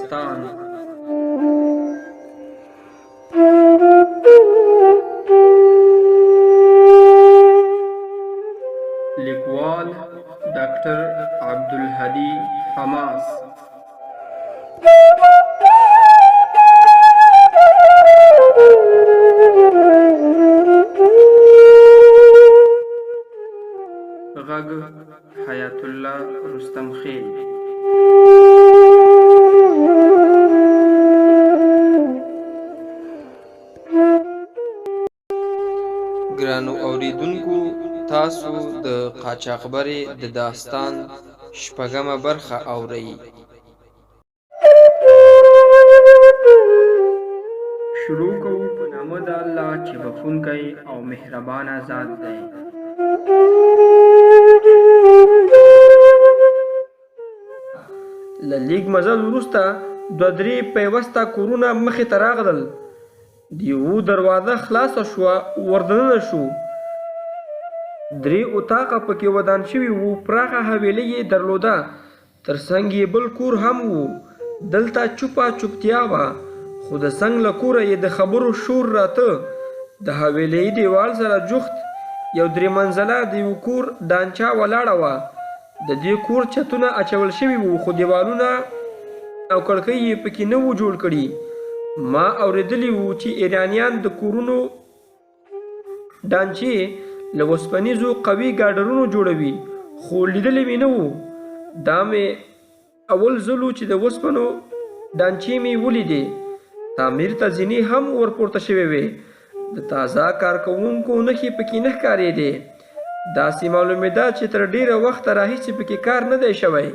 داستان. لیکوال ډاکټر عبدالهادي حماس. غږ حیات الله رستم خیل. ګرانو اوریدونکو، تاسو د قاچاقبرې د داستان شپږمه برخه اورئ. شروع کوو په نامه د الله چې بخښونکی او مهربانه ذات دی. له لږ مزل وروسته دوه درې پیوسته کورونه مخې ته راغلل. د یوه دروازه خلاصه شوه، وردننه شو. درې اتاقه پکې ودان شوي وو. پراخه حویلۍ یې درلوده. تر څنګ یې بل کور هم و. دلته چوپه چوپتیا وه، خو د څنګ له کوره یې د خبرو شور راته. د حویلۍ دیوال سره جوخت یو درې منزله د یوه کور ډانچه ولاړه وه. د دې کور چتونه اچول شوي وو، خو دیوالونه او کړکۍ یې پکې نه وو جوړ کړي. ما اورېدلي وو چې ایرانیان د کورونو ډانچې له وسپنیزو قوي ګاډرونو جوړوي، خو لیدلي مې نه وو. دا مې اول ځل و چې د وسپنو ډانچې مې ولیدې. تعمیر ته زینې هم ورپورته شوې وې. د تازه کارکوونکو نښې پکې نه ښکارېدې. داسې معلومېده چې تر ډېره وخته راهیسې پکې کار نه دی شوی.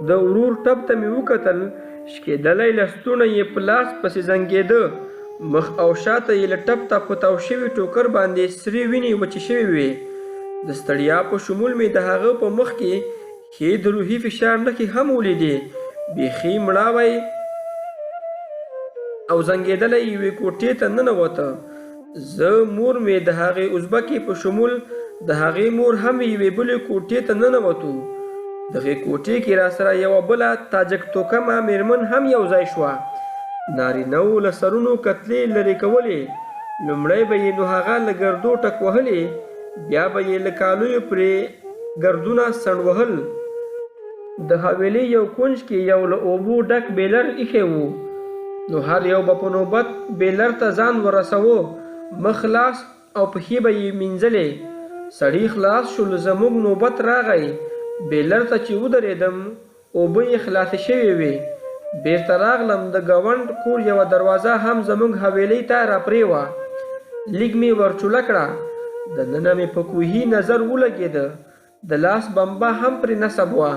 د ورور ټپ ته مې وکتل. شکېدلی لستوڼی یې په لاس پسې زنګېده. مخ او شاته یې له ټپ ته په تاو شوي ټوکر باندې سرې وینې وچې شوې وې. د ستړیا په شمول مې د هغه په مخ کې ښې د روحي فشار نښې هم ولیدې. بیخي مړاوی او زنګېدلی یوې کوټې ته ننوته. زه، مور مې، د هغې ازبکې په شمول د هغې مور هم یوې بلې کوټې ته ننوتو. دغې کوټې کې راسره یوه بله تاجک توکمه مېرمن هم یو ځای شوه. نارینه وو له سرونو کتلې لرې کولې. لومړی به یې نو هغه له ګردو ټک وهلې، بیا به یې له کالیو پرې ګردونه څنډ وهل. د حویلۍ یو کونج کې یو له اوبو ډک بیلر ایښی و، نو هر یو به په نوبت بیلر ته ځان ورسوه. مخ، لاس او پښې به یې مینځلې. سړي خلاص شول، زموږ نوبت راغی. بیلر ته چې ودرېدم، اوبه یې خلاصې شوې وې. بیرته راغلم. د ګاونډ کور یوه دروازه هم زموږ حویلۍ ته راپرې وه. لږ مې ورچوله کړه. دننه مې په کوهي نظر ولګېده. د لاس بمبه هم پرې نصب وه.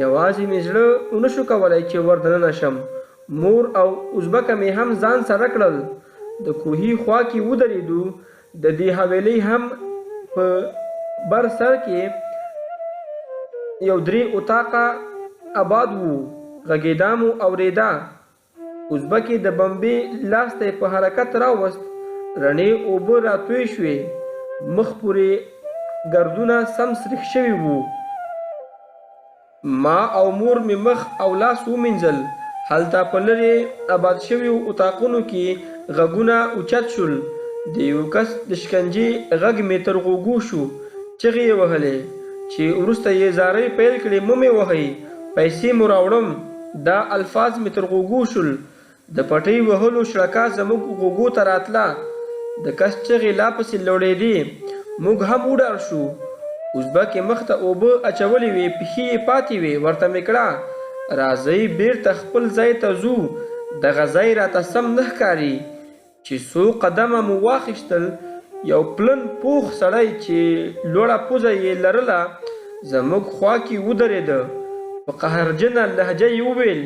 یوازې مې زړه ونشو کولی چې ور دننه شم. مور او ازبکه مې هم ځان سره کړل. د کوهي خوا کې ودرېدو. د دې حویلۍ هم په بر سر کې یو درې اتاقه اباد وو. غږېدا مو اورېده. ازبکې د بمبې لاس ته په حرکت راوست. رڼې اوبه راتوی شوې. مخ پورې ګردونه سم سریښ شوي وو. ما او مور مې مخ او لاس ومینځل. هلته په لرې اباد شویو اتاقونو کې غږونه اوچت شول. د یو کس د شکنجې غږ مې تر غوږو شو. چغې یې وهلې، چې وروسته یې زارۍ پیل کړې: مه مې وهئ، پیسې مو راوړم. دا الفاظ مې تر غوږو شول. د پټۍ وهلو شړکا زموږ غوږو ته راتله. د کس چغې لا پسې لوړېدې. موږ هم وډار شو. ازبکې مخ ته اوبه اچولې وې، پښې یې پاتې وې. ورته مې کړه: راځئ بیرته خپل ځای ته ځو، دغه ځای راته سم نه ښکاري. چې څو قدمه مو واخیستل، یو پلن پوخ سړی چې لوړه پوزه یې لرله زموږ خوا کې ودرېده. په قهرجنه لهجه یې وویل: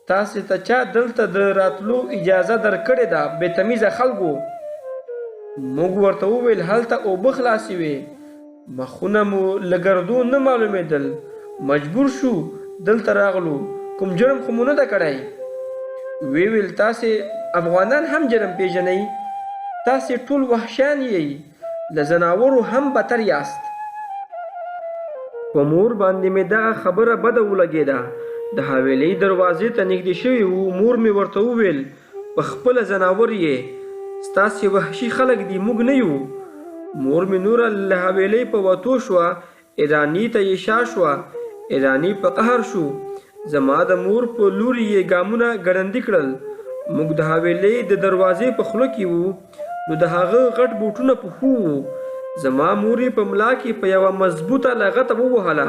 تاسې ته چا دلته د راتلو اجازه درکړې ده، بې تمیزه خلکو؟ موږ ورته وویل: هلته اوبه خلاصې وې، مخونه مو له ګردو نه معلومېدل، مجبور شو دلته راغلو، کوم جرم خو مو نه ده کړی. ویې ویل: تاسې افغانان هم جرم پېژنئ؟ تاسې ټول وحشیان یئ، له ځناورو هم بتر یاست. په مور باندې مې دغه خبره بده ولګېده. د حویلۍ دروازې ته نږدې شوي وو، مور مې ورته وویل: په خپله ځناور یې، ستاسې وحشي خلک دي، موږ نه یو. مور مې نوره له حویلۍ په وتو شوه، ایراني ته یې شا شوه. ایرانی په قهر شو، زما د مور په لوري یې ګامونه ګړندي کړل. موږ د حویلۍ د دروازې په خوله کې وو، نو د هغه غټ بوټونه پښو وو. زما مور یې په ملا کې په یوه مضبوطه لغته ووهله.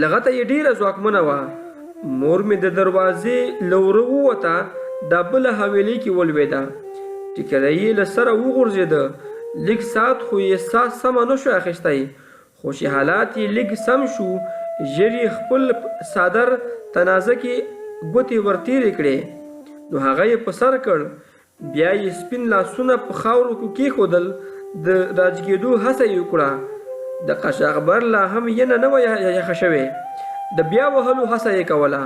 لغته یې ډېره ځواکمنه وه. مور مې د دروازې له وره ووته، دا بله حویلۍ کې ولوېده. ټیکری یې له سره وغورځېده. لږ ساعت خو یې ساه سمه نه شو اخیستی، خو چې حالات یې لږ سم شو، ژر یې خپل څادر تنازه کې ګوتې ورتېرې کړې، نو هغه یې په سر کړ. بیا یې سپین لاسونه په خاورو کې کېښودل، د راجګېدو هڅه یې وکړه. د قاچاقبر لا هم ینه نه وه یخه شوې، د بیا وهلو هڅه یې کوله.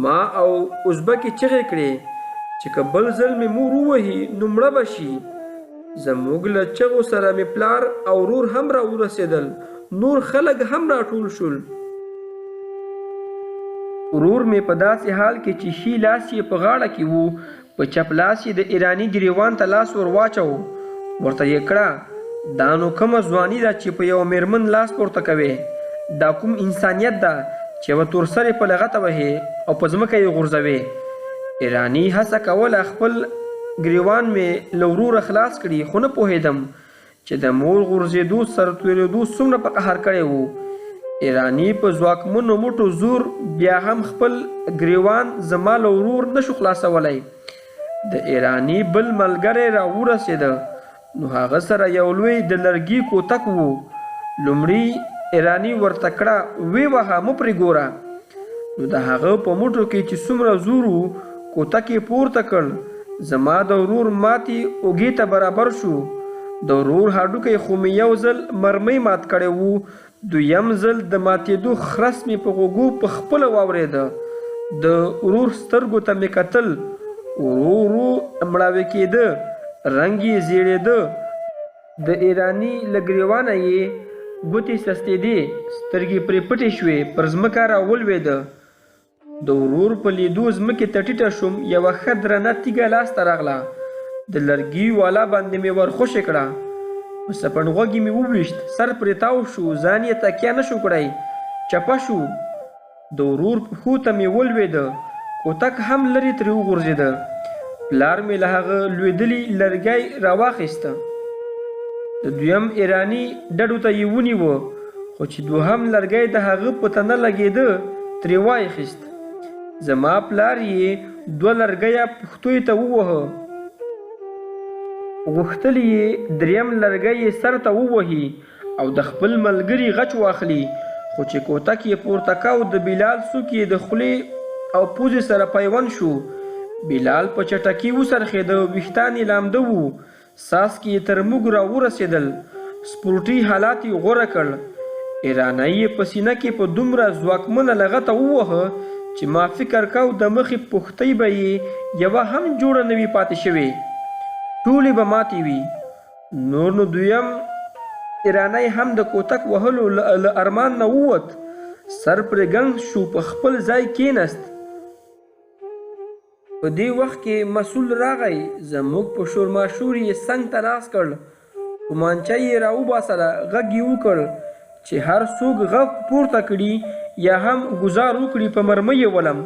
ما او ازبکې چغې کړې چې که بل ځل مې مور ووهي نو مړه به شي. زموږ له چغو سره مې پلار او ورور هم راورسېدل، نور خلک هم راټول شول. ورور مې په داسې حال کې چې ښي لاس یې په غاړه کې و، په چپ لاس یې د ایراني ګریوان ته لاس ور واچاوه، ورته یې کړه: دا نو کومه ځواني ده چې په یوه مېرمن لاس پورته کوې؟ دا کوم انسانیت ده چې یوه تورسرې په لغته وهې او په ځمکه یې غورځوې؟ ایراني هڅه کوله خپل ګریوان مې له وروره خلاص کړي، خو نه پوهېدم چې د مور غورځېدو سر تویېدو څومره په قهر کړی و. ایراني په ځواکمنو مټو زور بیا هم خپل ګریوان زما له ورور نه شو خلاصولی. د ایراني بل ملګری راورسېده، نو هغه سره یو لوی د لرګي کوتک و. لومړي ایراني ورته کړه: ویې وهه، مه پرې ګوره. نو د هغه په مټو کې چې څومره زور و، کوتک یې پورته کړ، زما د ورور ماتې اوږې ته برابر شو. د ورور هډوکی خو مې یو ځل مرمۍ مات کړی و، دویم ځل د ماتېدو خرس مې په غوږو په خپله واورېده. د ورور سترګو ته مې کتل، ورو ورو مړاوی کېده، رنګ یې زېړېده. د ایراني له ګرېوانه یې ګوتې سستېدې، سترګې پرې پټې شوې، پر ځمکه راولوېده. د ورور په لیدو ځمکې ته ټیټه شوم، یوه ښه درنه تیږه لاسته راغله، د لرګي والا باندې مې ورخوشې کړه. په سپڼغوږي مې وویشت، سر پرې تاو شو، ځان یې تکیه نه شو کړای، چپه شو. د ورور پښو ته مې ولوېده، کوتک هم لرې ترې وغورځېده. پلار مې له هغه لوېدلي لرګی راواخیسته، د دویم ایراني ډډو ته یې ونیوه، خو چې دوهم لرګی د هغه په تنه لګېده، ترې وایخیست. زما پلار یې دوه لرګیه پښتوی ته ووهه، غوښتل یې دریم لرګی یې سر ته ووهي او د خپل ملګري غچ واخلي، خو چې کوتک یې پورته کاو، د بلال څوک یې د خولې او پوزې سره پیوند شو. بلال په چټکۍ وڅرخېده، ویښتان یې لامده وو، څاڅکي یې تر موږ راورسېدل. سپورټي حالات یې غوره کړ. ایرانی یې په سینه کې په دومره ځواکمنه لغته ووهه چې ما فکر کاو د مخې پښتۍ به یې یوه هم جوړه نه وي پاتې شوې، ټولې به ماتې وي. نور نو دویم ایرانی هم د کوتک وهلو له ارمان نه ووت، سر پرې ګنګ شو، په خپل ځای کېناست. په دې وخت کې مسؤل راغی، زموږ په شورماشور یې څنګ ته لاس کړ، تومانچه یې راوباسله، غږ یې وکړ چې هر څوک غږ پورته کړي یا هم ګوزار وکړي په مرمۍ یې ولم.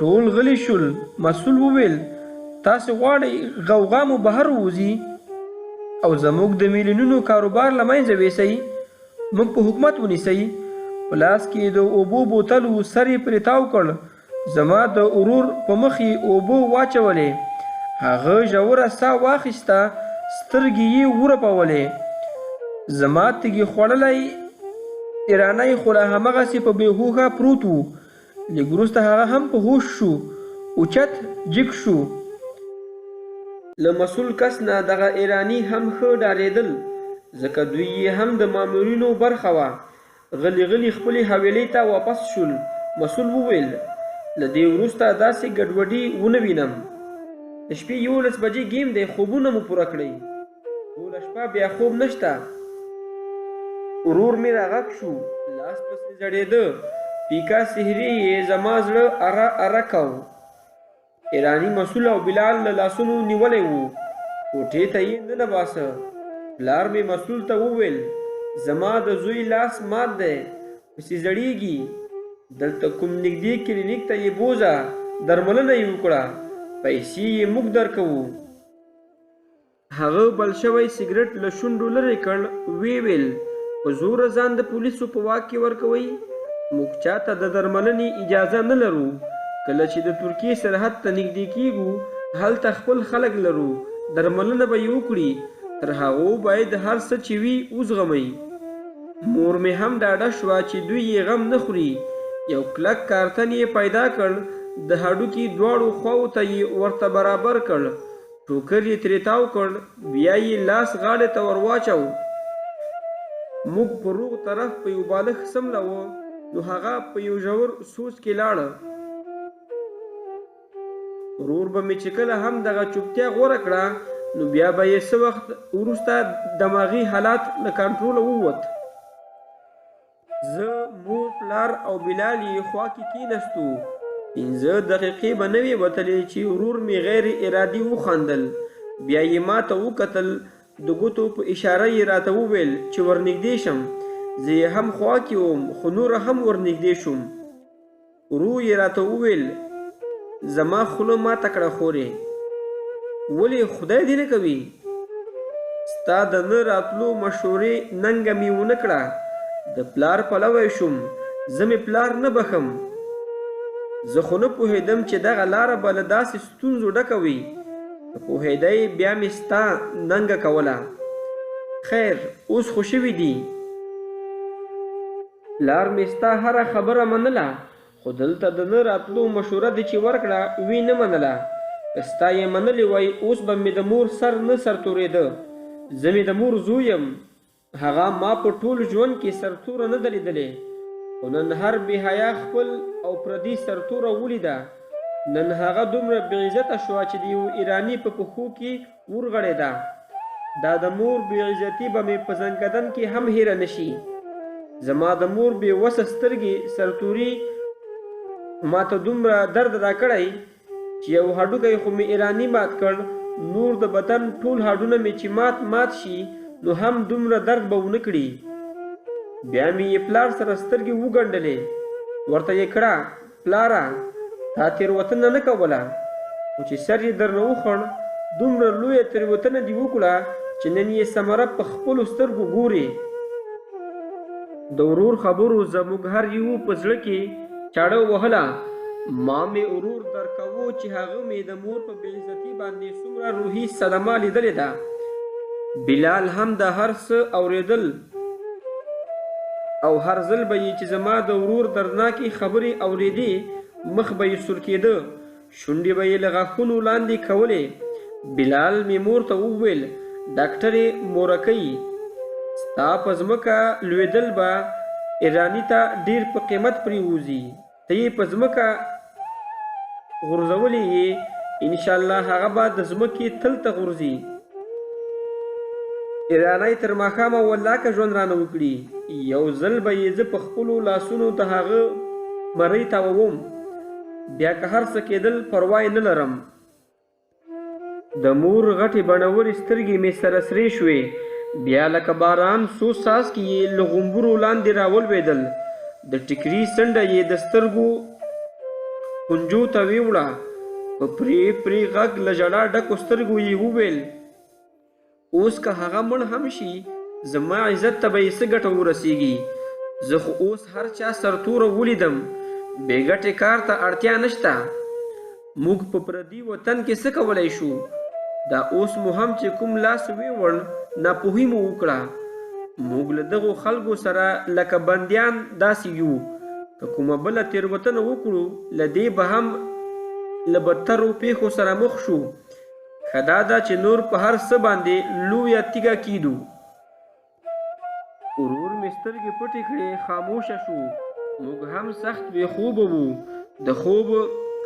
ټول غلي شول. مسؤل وویل: تاسې غواړئ غوغا مو بهر ووځي او زموږ د میلیونونو کاروبار له منځه ویسئ، موږ په حکومت ونیسئ. په لاس کې یې د اوبو بوتل و، سر یې پرې تاو کړ، زما د ورور په مخ یې اوبه واچولې. هغه ژوره ساه واخیسته، سترګې یې ورپولې. زما تږي خوړلی ایرانی خو لا هماغسې په بې هوښه پروت و. لږ وروسته هغه هم په هوښ شو، اوچت جګ شو. له مسؤل کس نه دغه ایرانی هم ښه ډارېدل، ځکه دوی یې هم د مامورینو برخه وه. غلي غلي خپلې حویلۍ ته واپس شول. مسؤل وویل: له دې وروسته داسې ګډوډي ونه وینم. د شپې 11 بجې ګیم دی، خوبونه مو پوره کړئ. ټوله شپه بیا خوب نشته. ورور مې راغږ شو، لاس پسې ځړېده. پیکه څهرې یې زما زړه اره اره کاوه. ایراني مسول او بلال له لاسونو نیولی وو، کوټې ته یې ننباسه. پلار مې مسول ته وویل، زما د زوی لاس مات دی، پسې ځړېږي، دلته کوم نږدې کلینیک ته یې بوځه، درملنه یې وکړه، پیسې یې موږ درکوو. هغه بل شوی سګرټ له شونډو لرې کړ، ویې ویل، په زوره ځان د پولیسو په واک کې ورکوئ؟ موږ چاته د درملنې اجازه نه لرو. کله چې د ترکیې سرحد ته نږدې کېږو، هلته خپل خلک لرو، درملنه به یې وکړي، تر هغو باید هر څه چې وي وزغمئ. مور مې هم ډاډه شوه چې دوی یې غم نه خوري. یو کلک کارتن یې پیدا کړ، د هډوکي دواړو خواوو ته یې ورته برابر کړ، ټوکر یې ترې تاو کړ، بیا یې لاس غاړې ته ور واچاوه. موږ په روغ طرف په یو بالښت څملاوه، نو هغه په یو ژور سوچ کې لاړه. ورور به مې چې کله هم دغه چوپتیا غوره کړه، نو بیا به یې څه وخت وروسته دماغي حالات له کنټروله ووت. زه، مور، پلار او بلال یې خوا کې کېناستو. 5 دقیقې به نه وې وتلې چې ورور مې غیر ارادي وخندل. بیا یې ما ته وکتل، د ګوتو په اشاره یې راته وویل چې ورنږدې شم. زه یې هم خوا کې وم، خو نوره هم ورنږدې شوم. ورو یې راته وویل، زما خوله ماته کړه خورې. ولې خدای دې نه کوي؟ ستا د نه راتلو مشورې ننګه مې ونه کړه. د پلار پلوی شوم، زه مې پلار نه بښم. زه خو نه پوهېدم چې دغه لاره به له داسې ستونزو ډکه وي. که پوهېدی بیا مې ستا ننګه کوله. خیر، اوس خو شوي دي. پلار مې ستا هره خبره منله، خو دلته د نه راتلو مشوره دې چې ورکړه ویې نه منله. که ستا یې منلې وای، اوس به مې د مور سر نه سرتورېده. زه مې د مور زوی یم، هغه ما په ټول ژوند کې سرتوره نه ده لیدلې، خو نن هر بې حیا خپل او پردي سرتوره ولیده. نن هغه دومره بې عزته شوه چې د یو ایراني په پښو کې ورغړېده. دا د مور بې عزتي به مې په ځنکدن کې هم هېره نه شي. زما د مور بې وسه سترګې سرتوري ما ته دومره درد راکړی چې یو هډوکی خو مې ایراني مات کړ، نور د بدن ټول هډونه مې چې مات مات شي نو هم دومره درد به ونه کړي. بیا مې یې پلار سره سترګې وګنډلې، ورته یې کړه، پلاره تا تېروتنه نه کوله، خو چې سر یې درنه وخوړ، دومره لویه تېروتنه دې وکړه چې نن یې ثمره په خپلو سترګو ګورې. د ورور خبرو زموږ هر یو په زړه کې چاړه وهله. ما مې ورور درکوو چې هغه مې د مور په بې عزتي باندې څومره روحي صدمه لیدلې ده. بلال هم د هر څه اورېدل او هر ځل به یې چې زما د ورور دردناکې خبرې اورېدې، مخ به یې سور کېده، شونډې به یې له غاښونو لاندې کولې. بلال مې مور ته وویل، ډاکټرې مورکۍ، ستا په ځمکه لوېدل به ایراني ته ډېر په قیمت پرېوځي، ته یې په ځمکه غورځولې یې، انشاءالله هغه به د ځمکې تل ته غورځي. ایرانی تر ماښامه ولاکه ژوند رانه وکړي، یو ځل به یې زه په خپلو لاسونو د هغه مرۍ تاووم، بیا که هر څه کېدل پروا یې نه لرم. د مور غټې بڼورې سترګې مې سره سرې شوې، بیا لکه باران څو څاڅکي یې له غومبرو لاندې راولوېدل. د ټیکري څنډه یې د سترګو کونجو ته ویوړه، په پرې پرې غږ له ژړا ډکو سترګو یې وویل، اوس که هغه مړ هم شي، زما عزت ته به یې څه ګټه ورسېږي؟ زه خو اوس هر چا سرتوره ولیدم، بې ګټې کار ته اړتیا نشته. موږ په پردي وطن کې څه کولی شو؟ دا اوس مو هم چې کوم لاس ویوړ، ناپوهي مو وکړه. موږ له دغو خلکو سره لکه بندیان داسې یو، که کومه بله تېروتنه وکړو، له دې به هم له بدترو پېښو سره مخ شو. ښه دا ده چې نور په هر څه باندې لویه تیږه کیدو. ورور مې سترګې پټې کړې، خاموشه شو. موږ هم سخت بې خوبه وو، د خوب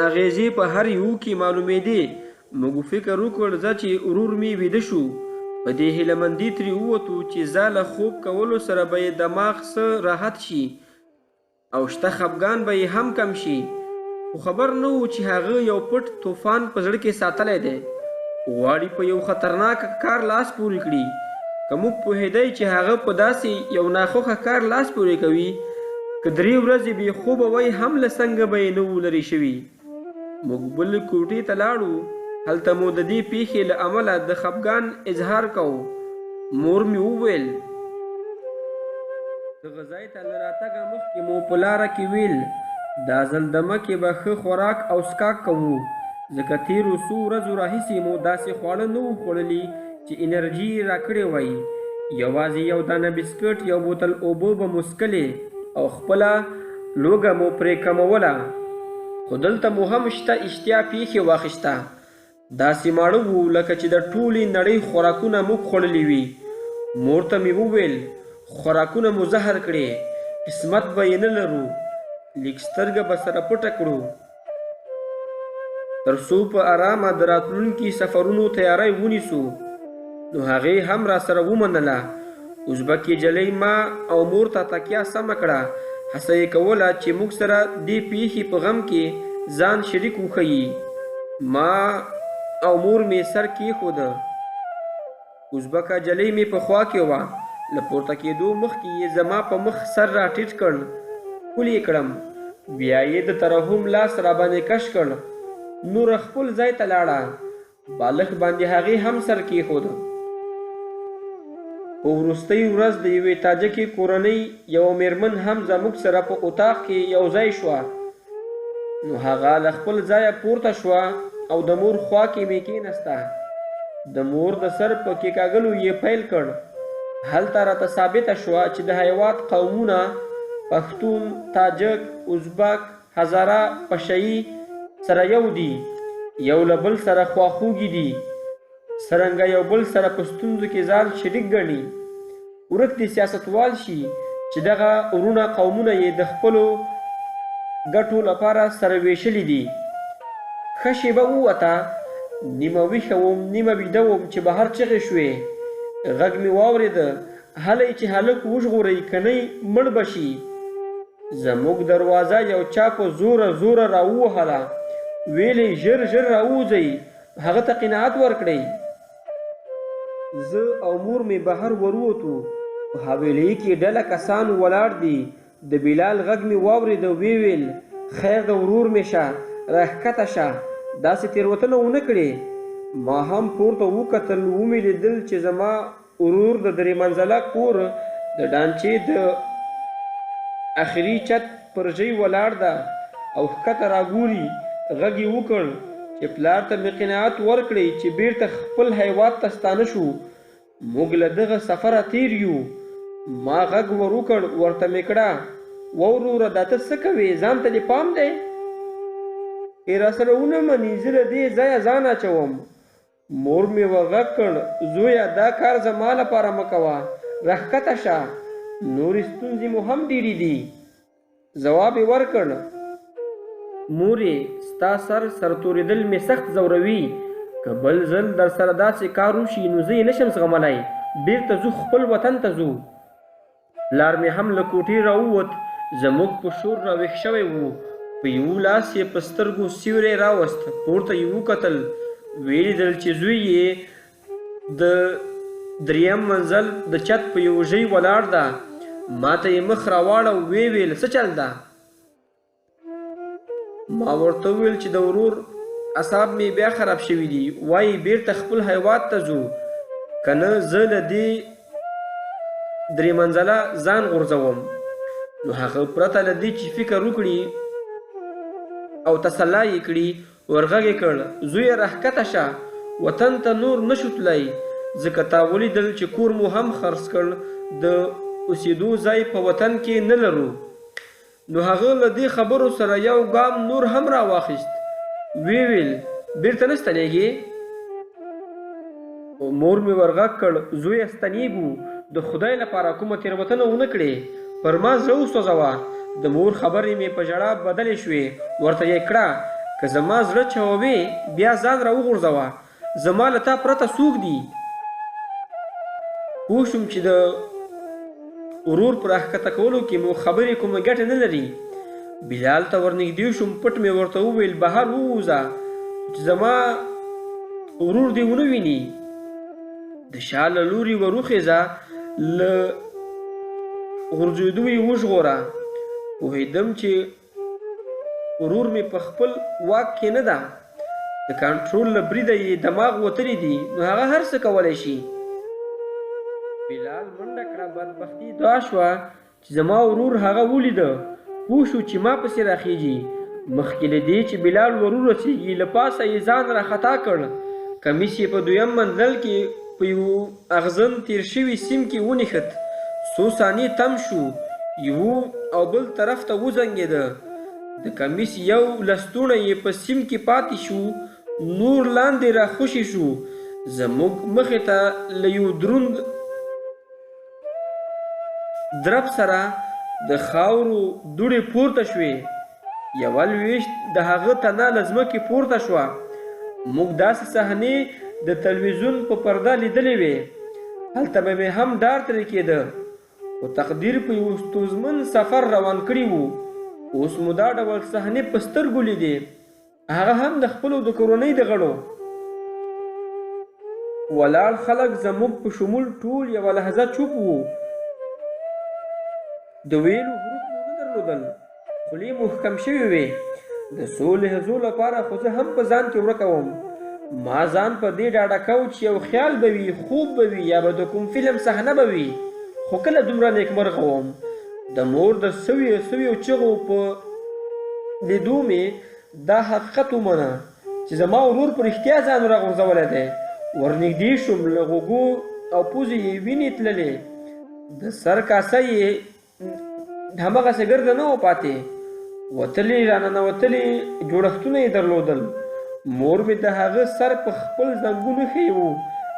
اغېزې په هر یو کې معلومېدې. موږ فکر وکړ ځه چې ورور مې ویده شو. په دې هیله مندي ترې ووتو چې ځه له خوب کولو سره به یې دماغ څه راحت شي او شته خفګان به یې هم کم شي. خو خبر نه و چې هغه یو پټ طوفان په زړه کې ساتلی دی، غواړي په یو خطرناک کار لاس پورې کړي. که موږ پوهېدی چې هغه په داسې یو ناخوښه کار لاس پورې کوي، که 3 ورځې بې خوبه وای هم له څنګه به یې نه وو لرې شوي. موږ بلې کوټې ته لاړو، هلته مو د دې پیښې له امله د خفګان اظهار کاوه. مور مې وویل، دغه ځای ته له راتګه مخکې مو په لاره کې ویل، دا ځل دمه کې به ښه خوراک او څښاک کوو، ځکه تېرو څو ورځو راهیسې مو داسې خواړه نه وو خوړلي چې انرژي یې راکړې وای. یوازې یو دانه بسکټ، یو بوتل اوبه به مو څښلې او خپله لوږه مو پرې کموله. خو دلته مو هم شته اشتیا پیښې واخیسته. داسې ماړه وو لکه چې د ټولې نړۍ خوراکونه موږ خوړلي وي. مور ته مې وویل، خوراکونه مو زهر کړې، قسمت به یې نه لرو، لږ سترګه به سره پټه کړو تر څو په ارامه د راتلونکي سفرونو تیاری ونیسو. نو هغې هم راسره ومنله. ازبکې جلۍ ما او مور ته تکیه سمه کړه، هڅه یې کوله چې موږ سره دې پیښې په غم کې ځان شریک وښیي. ما او مور مې سر کېښوده. ازبکه جلۍ مې په خوا کې وه. له پورته کېدو مخکې یې زما په مخ سر راټیټ کړ، ښکل یې کړم. بیا یې د ترحم لاس راباندې کش کړ. نوره خپل ځای ته لاړه. بالښت باندې هغې هم سر کېښوده. په وروستۍ ورځ د یوې تاجکې کورنۍ یوه میرمن هم زموږ سره په اتاق کې یو ځای شوه. نو هغه له خپل ځایه پورته شوه او د مور خوا کې مې کېناسته. د مور د سر په کېکاږلو یې پیل کړ. هلته راته ثابته شوه چې د هیواد قومونه پښتون، تاجک، ازبک، هزاره، پشهيي سره یو دي، یو له بل سره خواخوږي دي، څرنګه یو بل سره په ستونزو کې ځان شریک ګڼي. ورک دې سیاستوال شي چې دغه وروڼه قومونه یې د خپلو ګټو لپاره سره ویشلي دي. ښه شېبه ووته، نیمه ویښه وم نیمه ویده وم چې بهر چغې شوې. غږ مې واورېده، هلئ چې هلک وژغورئ، که نه مړ به شي. زموږ دروازه یو چا په زوره زوره راووهله، ویلې ژر ژر راووځئ، هغه ته قناعت ورکړئ. زه او مور مې بهر ورووتو. په حویلۍ کې ډله کسان ولاړ دي. د بلال غږ مې واورېده، ویې ویل، خیر د ورور مې شه، راښکته شه، داسې تېروتنه ونه کړې. ما هم پورته وکتل، ومې لیدل چې زما ورور د 3 منزله کور د ډانچې د اخري چت پر ژۍ ولاړ ده او ښکته راګوري. غږ یې وکړ چې پلار ته مې قناعت ورکړئ چې بیرته خپل هیواد ته ستانه شو، موږ له دغه سفره تیر یو. ما غږ ور وکړ، ورته مې کړه، وروره دا ته څه کوې، ځان ته دې پام دی؟ که راسره ونه مني زه له دې ځایه ځان اچوم. مور مې ورغږ کړ، زویه دا کار زما لپاره مه کوه، راښکته شه، نورې ستونزې مو هم ډېرې دي. ځواب یې ورکړ، مورې ستا سر سرتورېدل مې سخت ځوروي، که بل ځل در سره داسې کار وشي نو زه یې نشم زغملی، بیرته ځو خپل وطن ته ځو. پلار مې هم له کوټې راووت، زموږ په شور راویښ شوی و. په یوه لاس یې په سترګو سیوری راوست، پورته یې وکتل، ویې لیدل چې زوی یې د 3 منزل د چت په یوه ژۍ ولاړ ده. ما ته یې مخ راواړاوه، ویې ویل، څه چل ده؟ ما ورته وویل چې د ورور اعصاب مې بیا خراب شوي دي، وایي بیرته خپل هیواد ته ځو، که نه زه له دې 3 منزله ځان غورځوم. نو هغه پرته له دې چې فکر وکړي او تسلا یې کړي، ورغږ یې کړ، زویه راښکته شه، وطن ته نور نشو تلای، ځکه تا ولیدل چې کور مو هم خرڅ کړ، د اوسېدو ځای په وطن کې نه لرو. نو هغه له دې خبرو سره یو ګام نور هم راواخیست، ویې ویل، بیرته نه ستنېږې؟ مور مې ورغږ کړ، زویه ستنېږو، د خدای لپاره کومه تېروتنه ونه کړې، پر ما زړه وسوځوه. د مور خبرې مې په ژړا بدلې شوې، ورته یې کړه، که زما زړه چووې بیا ځان راوغورځوه، زما له تا پرته څوک دي؟ پوه شوم چې د ورور په راښکته کولو کې مو خبرې کومه ګټه نه لري. بلال ته ورنږدې شوم، پټ مې ورته وویل بهر ووځه چې زما ورور دې ونه ویني. د شا له لوري وروخېزه، له غورځېدو یې وژغوره. پوهېدم چې ورور مې په خپل واک کې نه ده، د کنټرول له بریده یې دماغ وتلی دی، نو هغه هر څه کولی شي. بلال منډه کړه، بدبختي دا شوه چې زما ورور هغه ولیده، پوه شو چې ما پسې راخیږي. مخکې له دې چې بلال ور ورسېږي، له پاسه یې ځان راخطا کړ. کمیس یې په دویم منزل کې په یو اغزن تېر شوي سیم کې ونښت. څو ثانیې تم شو، یو او بل طرف ته وزنګېده. د کمیس یو لستوڼی یې په سیم کې پاتې شو، نور لاندې راخوشې شو. زموږ مخې ته له یو دروند درب سره د خاورو دوړې پورته شوې. یوه لوېشت د هغه تنه له ځمکې پورته شوه. موږ داسې صحنې د تلویزیون په پرده لیدلې وې، هلته به مې هم ډار ترې کېده، خو تقدیر په یو ستونزمن سفر روان کړي وو. اوس مو دا ډول صحنې په سترګو لیدې، هغه هم د خپلو د کورنۍ د غړو. ولاړ خلک زموږ په شمول ټول یوه لحظه چوپ وو. د ویلو حروف مو نه درلودل، خولې مو ښکم شوې وې. د څو لحظو لپاره خو زه هم په ځان کې ورکه وم. ما ځان په دې ډاډه کاوه چې یو خیال به وي، خوب به وي، یا به د کوم فلم صحنه به وي، خو کله دومره نیکمرغه وم. د مور د سویو سویو چغو په لیدو مې دا حقیقت ومنه چې زما ورور په رښتیا ځان راغورځولی دی. ورنږدې شوم، له غوږو او پوزې یې وینې تللې، د سر کاسه یې همغسې ګرده نه وه پاتې، وتلې راننوتلې جوړښتونه یې درلودل. مور مې د هغه سر په خپل زنګون ایښی و،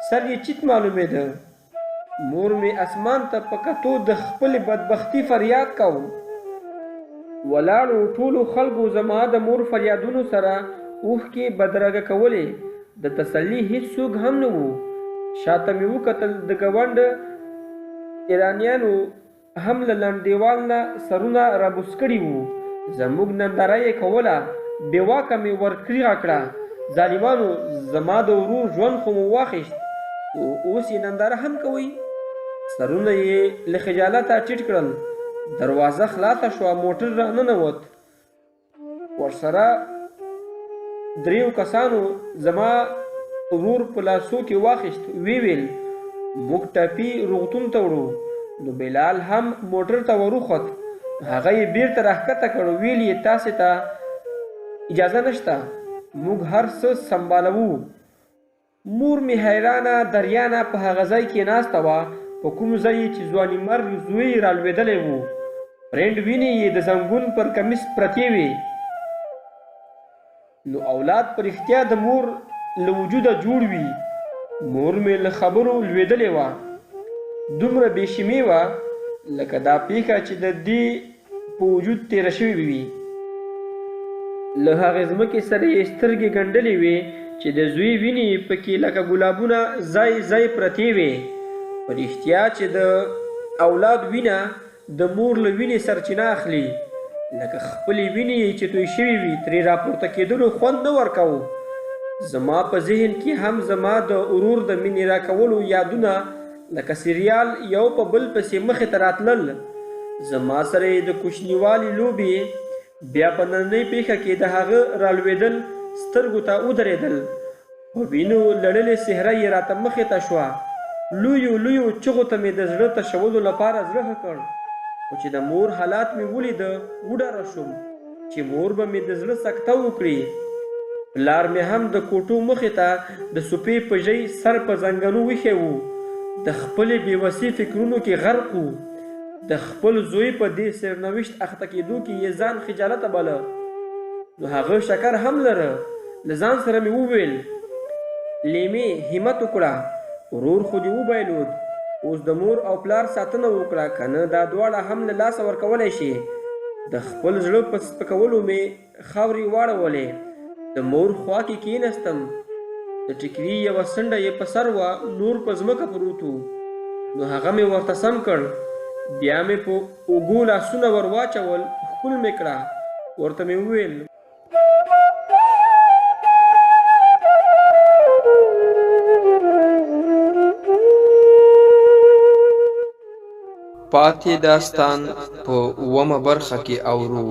سر یې چیت معلومېده. مور مې اسمان ته په کتو د خپلې بدبختي فریاد کاوه. ولاړو ټولو خلکو زما د مور فریادونو سره اوښکې بدرګه کولې. د تسلي هیڅوک هم نه وو. شاته مې وکتل، د ګاونډ ایرانیانو هم له لنډ دیوال نه سرونه رابوس کړي وو، زموږ ننداره یې کوله. بې واکه مې ورکریغه کړه، ظالمانو زما د ورور ژوند خو مو واخیست، اوس یې ننداره هم کوئ؟ سرونه یې له خجالته ټیټ کړل. دروازه خلاصه شوه، موټر راننوت. ورسره دریو کسانو زما ورور په لاسو کې واخیست، ویې ویل موږ ټپي روغتون ته وړو. نو بلال هم موټر ته وروخوت، هغه یې بیرته راښکته کړ، ویل یې تاسې ته اجازه نشته، موږ هر څه سمبالوو. مور مې حیرانه دریانه په هغه ځای کې ناسته وه په کوم ځای چې ځوانیمرګ زوی رالوېدلی و. پرنډ وینې یې د زنګون پر کمیس پرتې وې. نو اولاد په رښتیا د مور له وجوده جوړ وي. مور مې له خبرو لوېدلې وه، دومره بې شیمې وه لکه دا پیښه چې د دې په وجود تېره شوې وي. له هغې ځمکې سره یې سترګې ګنډلې وې چې د زوی وینې یې پکې لکه ګلابونه ځای ځای پرتې وې. په رښتیا چې د اولاد وینه د مور له وینې سرچینه اخلي، لکه خپلې وینې یې چې توی شوې وي، ترې راپورته کېدلو خوند نه ورکاوه. زما په ذهن کې هم زما د ورور د مینې راکولو یادونه لکه سریال یو په بل پسې مخې ته راتلل. زما سره یې د کوچنیوالي لوبې، بیا په نننۍ پیښه کې د هغه رالوېدل سترګو ته ودرېدل. په وینو لړلې څهره یې راته مخې ته شوه. لویو لویو چغو ته مې د زړه تشولو لپاره زړه ښه کړ، خو چې د مور حالات مې ولیده وډاره شوم چې مور به مې د زړه سکته وکړي. پلار مې هم د کوټو مخې ته د سوپې په ژۍ سر په زنګنو ویښی و، د خپلې بېوسۍ فکرونو کې غرق و. د خپل زوی په دې سرنوشت اخته کېدو کې یې ځان خجالته باله. نو هغه شکر هم لره. له ځان سره مې وویل، لیمې همت وکړه، ورور خو دې وبایلود، اوس د مور او پلار ساتنه وکړه، که نه دا دواړه هم له لاسه ورکولی شي. د خپل زړه په سپکولو مې خاورې واړولې. د مور خوا کې کېناستم. د ټیکري یوه څنډه یې په سر وه، نور په ځمکه پروت و، نو هغه مې ورته سم کړ. بیا مې په اوږو لاسونه ور واچول، ښکل مې کړه. ورته مې وویل. پاتې داستان په اوومه برخه کې اورو.